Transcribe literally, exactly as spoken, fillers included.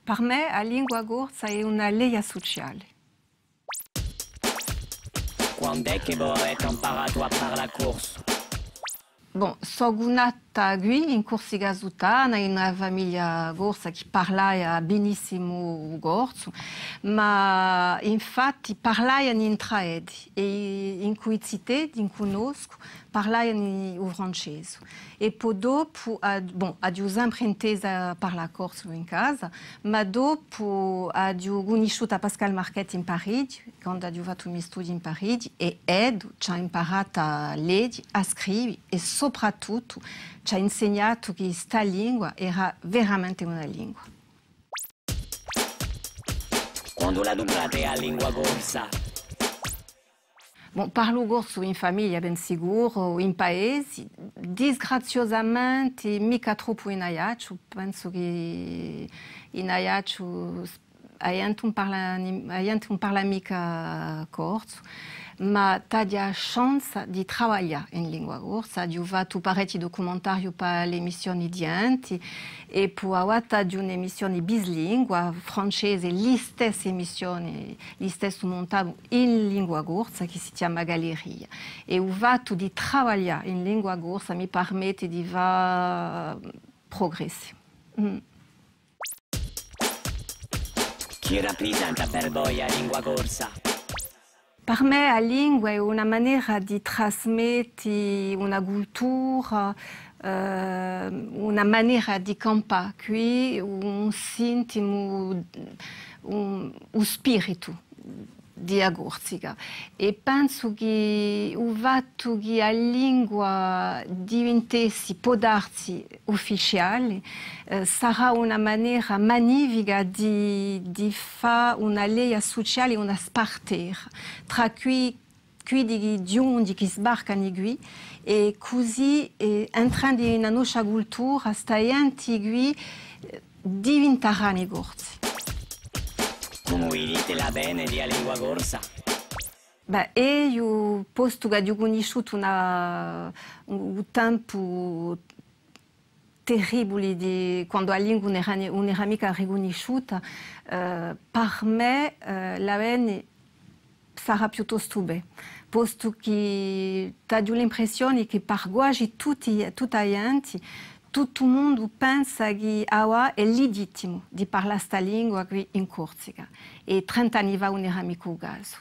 Par mè, a lingua corsa hè una leia suciale. Quand'hè chì vo avete amparatu à parlà corsu? Bon, sò nata quì, in Corsica Suttana, in una famiglia corsa chì parlaia benissimu u corsu, ma infatti parlaianu intra eddi, è incù i ziteddi, incù noscu, parlaianu u francesu. È po dopu, a-, bon, aghju sempre intesa parlà corsu in casa, ma dopu aghju cunnisciutu à Pascal Marchetti in Parigi, quandu aghju fattu i me studii in Parigi, è eddu ci hà imparatu à leghja, à scriva è soprattuttu ci hà insignatu chì sta lingua era veramente una lingua. Quandu l'aduprate a lingua corsa? Bon, parlu corsu in famiglia, ben sicuru, in paesi, disgraziosamente micca troppu in Aiacciu, pensu chì in Aiacciu s-, a ghjente ùn parla ni-, a ghjente ùn parla micca corsu, ma t'aghju a chance di travaglià in lingua corsa, aghju fattu parechji ducumentarii pà l'emissioni Dienti, è po avà t'aghju un'emissioni bislingua, francese, listessa emissioni, listessu muntatu in lingua corsa, chì si chjama Galleria. È u fattu di travaglià in lingua corsa mi parmetti di fà prugressi. Mm. Chì raprisenta per voi a lingua corsa? Par mè a lingua hè una manera di trasmetti una cultura, eh, una manera di campà quì, un sintimu, un, un spiritu di a Corsica. È pensu chì u fattu chì a lingua divintessi, pò darsi, ufficiale, eh, sarà una manera magnifica di, di fà una leia suciale, una spartera trà quì, quiddi chì ghjunghjini, chì sbarcani quì, è cusì, eh, entrendu in a noscia cultura, sta ghjenti quì, eh, divintarani Corsi. Cumu viditi l'avvene di a lingua corsa? Bè, eiu, postu ch'aghju cunnisciutu una, un, un tempu terribuli di, quandu a lingua ùn era, ùn era micca ricunnisciuta, eh, par mè, eh, l'avvene sarà piuttostu bè, postu chì t'aghju l'impressioni chì par guasi tutti, tutta a ghjenti, tuttu u mondu pensa chì avà hè ligittimu di parlà sta lingua quì in Corsica, è trent'anni fà ùn era micca u casu.